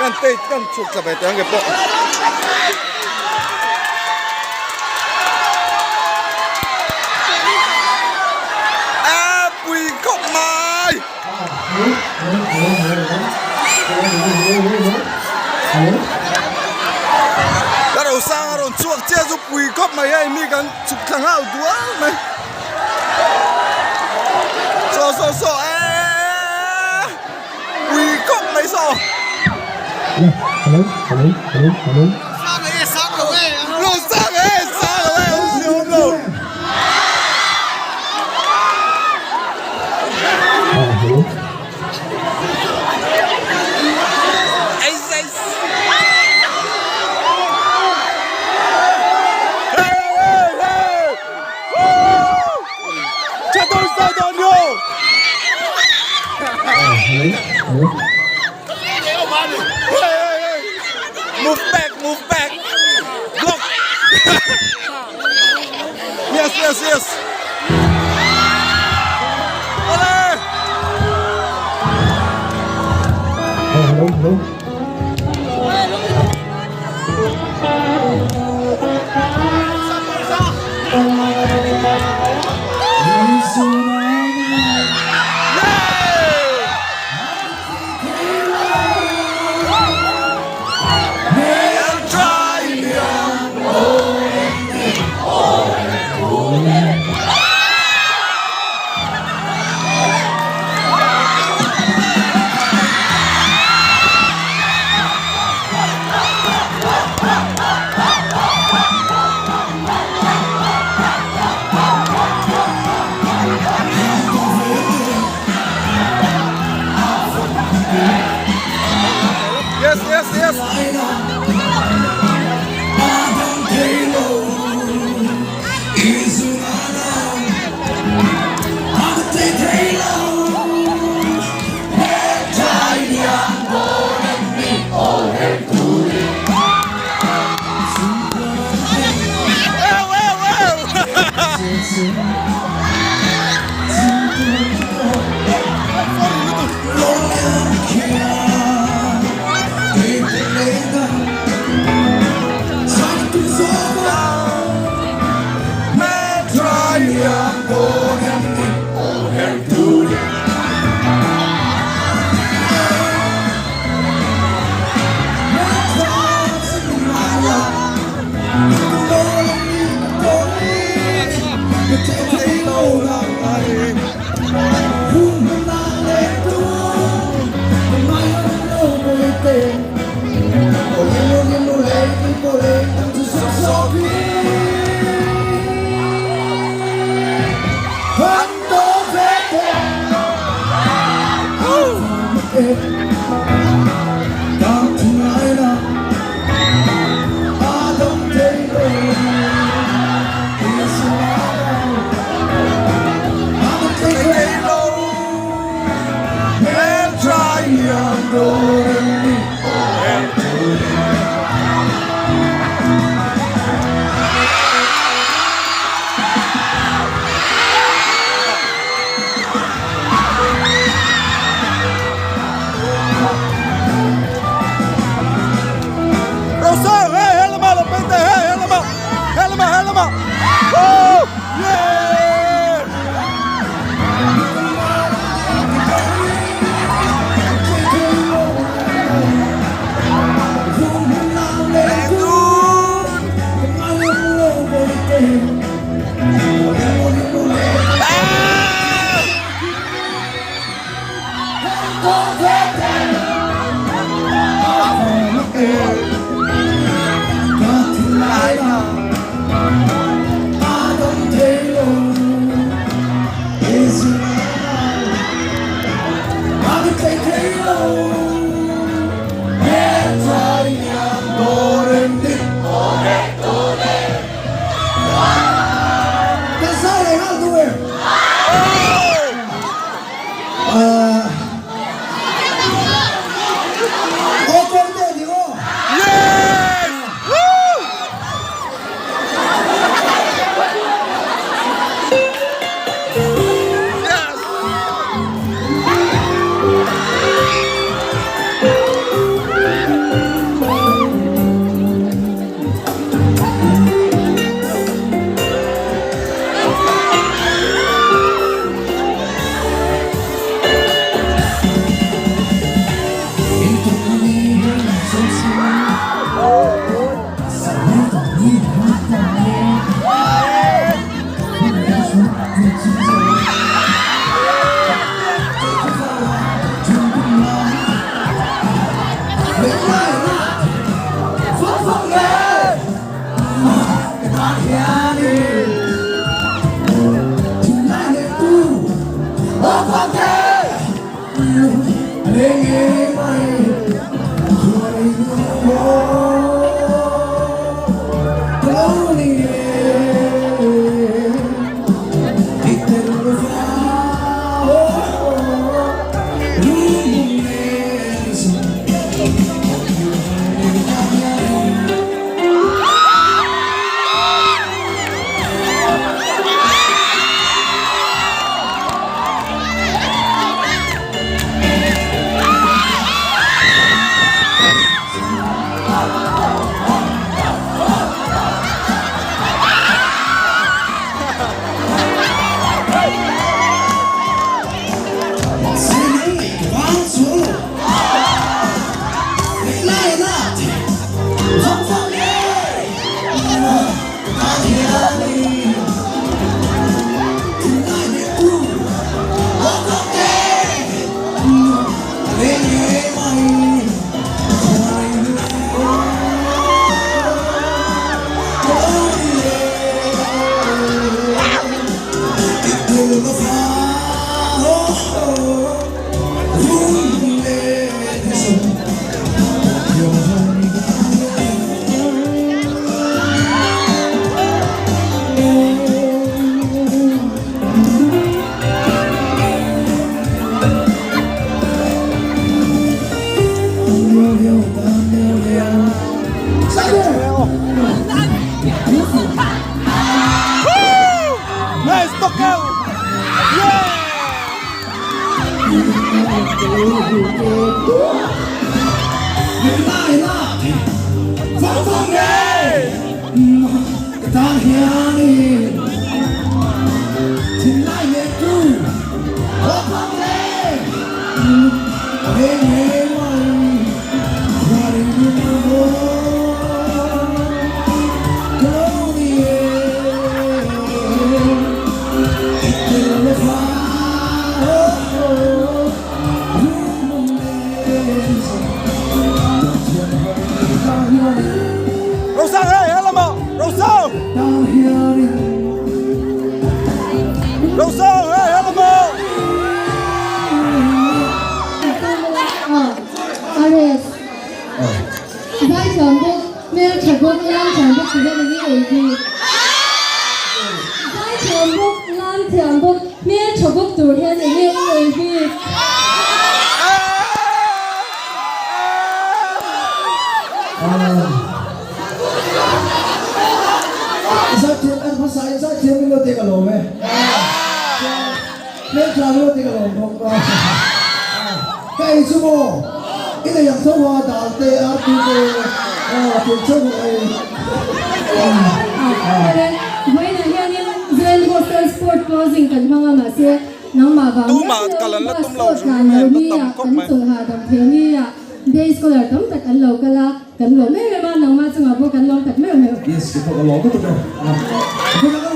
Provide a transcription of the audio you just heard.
Kan stage kan chhuk thla ve teh ang ke pawh. A pui khawp mai. Ka rosang a rawn chhuak chiah chu pui khawp mai hei mi kan chhuk thla nghal dual mai. Saw saw saw eeeee pui khawp mai saw. Hello hello hello hello. Rosang e sang lo e awm si awm lo. Move back, move back. Block. Yes, yes, yes. Ole! Hello, hello. Yes, yes, yes. Well, well, well. Rosang, hey, helama lo pente, hey, helama, helama, helama. Woo! Yeah! Nice knockout! Yeah! Rosang hey helama Rosang Rosang hey helama Ares Zaithiam bawk hmeltha bawk lamthiam bawk ti hian eng ei bik Zaithiam bawk lamthiam bawk hmeltha bawk tur hian eng ei bik. Zaithiam en hmasa in zaithiam min lo ti ka lawm e. Hmeltha min lo ti ka lawm bawk a. Ka ei chu maw? I nei ang tho a dal te artu te tui chauh ka ei. Vawiinah hianin Zen Hostel Sport Closing kan hmang a mahse nangmah vang Tumah hian kal an la bus tum lo pawh hrim tlan hrim lo a, an la ni tam a khawp kan mai. chawlh hahdam thei ni a day scholar tam tak an lo kal a kan lawm em em a nangmah chungah pawh kan lawm tak meuh meuh. Yes, ka pawh ka lawm lutuk e.